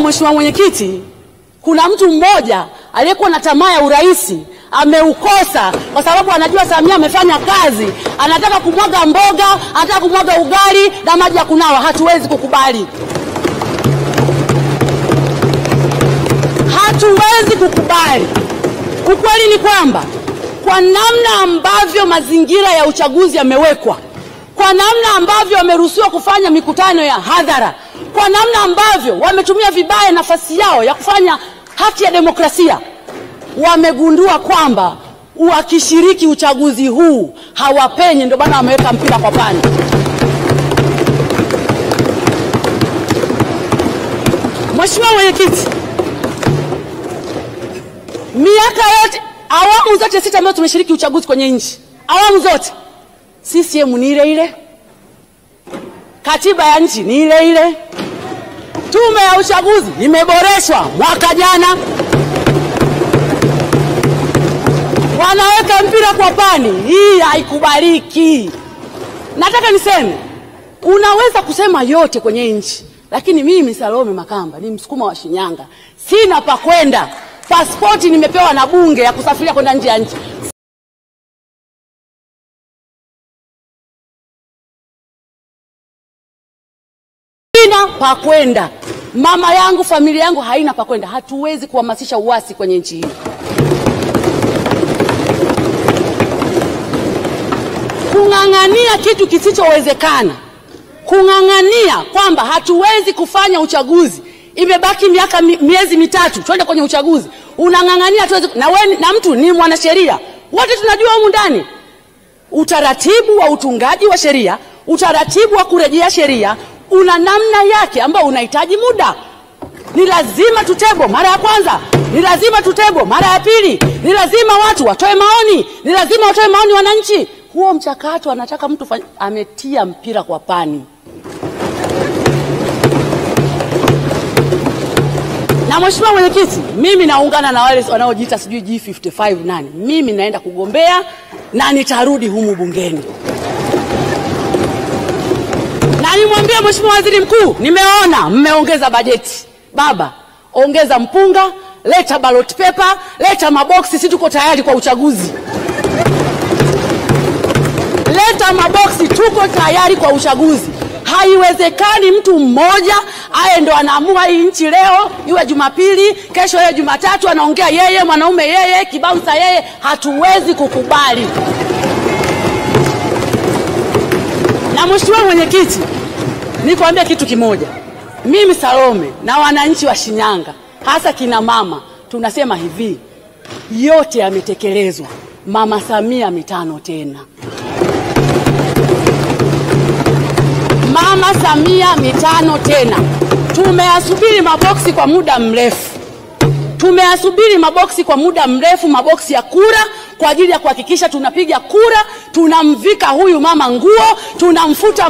Mheshimiwa Mwenyekiti, kuna mtu mmoja aliyekuwa na tamaa ya urais ameukosa kwa sababu anajua Samia amefanya kazi, anataka kumwaga mboga, anataka kumwaga ugali na maji ya kunawa. Hatuwezi kukubali. Hatuwezi kukubali. Ukweli ni kwamba kwa namna ambavyo mazingira ya uchaguzi yamewekwa, kwa namna ambavyo wameruhusiwa kufanya mikutano ya hadhara, kwa namna ambavyo wametumia vibaya nafasi yao ya kufanya haki ya demokrasia, wamegundua kwamba wakishiriki uchaguzi huu hawapenyi. Ndio maana wameweka mpira kwa pani. Mheshimiwa Mwenyekiti, miaka yote, awamu zote sita ambazo tumeshiriki uchaguzi kwenye nchi, awamu zote CCM ni ile ile, katiba ya nchi ni ile ile, tume ya uchaguzi imeboreshwa mwaka jana, wanaweka mpira kwa pani. Hii haikubaliki. Nataka niseme, unaweza kusema yote kwenye nchi, lakini mimi Salome Makamba ni Msukuma wa Shinyanga, sina pa kwenda. Pasipoti nimepewa na bunge ya kusafiria kwenda nje ya nchi. Sina pa kwenda. Mama yangu, familia yangu haina pa kwenda. Hatuwezi kuhamasisha uasi kwenye nchi hii. Kung'ang'ania kitu kisichowezekana, kung'ang'ania kwamba hatuwezi kufanya uchaguzi, imebaki miaka miezi mitatu twende kwenye uchaguzi, unang'ang'ania tuweze. Na wewe na mtu ni mwanasheria, wote tunajua humu ndani utaratibu wa utungaji wa sheria, utaratibu wa kurejea sheria una namna yake ambao unahitaji muda. Ni lazima tutebo mara ya kwanza, ni lazima tutebo mara ya pili, ni lazima watu watoe maoni, ni lazima watoe maoni wananchi. Huo mchakato anataka mtu ametia mpira kwa pani. Na Mheshimiwa Mwenyekiti, mimi naungana na wale wanaojiita sijui G55 nani. Mimi naenda kugombea na nitarudi humu bungeni. Na nimwambie Mheshimiwa Waziri Mkuu, nimeona mmeongeza bajeti. Baba, ongeza mpunga, leta ballot paper, leta maboksi, sisi tuko tayari kwa uchaguzi. Leta maboksi, tuko tayari kwa uchaguzi. Haiwezekani mtu mmoja aye ndo anaamua hii nchi leo iwe Jumapili, kesho iwe Jumatatu, anaongea yeye, mwanaume yeye, kibouncer yeye. Hatuwezi kukubali. Na Mheshimiwa Mwenyekiti, nikwambia kitu kimoja. Mimi Salome na wananchi wa Shinyanga, hasa kina mama, tunasema hivi, yote yametekelezwa. Mama Samia mitano tena. Mama Samia mitano tena. Tumeyasubiri maboksi kwa muda mrefu. Tumeyasubiri maboksi kwa muda mrefu, maboksi ya kura kwa ajili ya kuhakikisha tunapiga kura, tunamvika huyu mama nguo, tunamfuta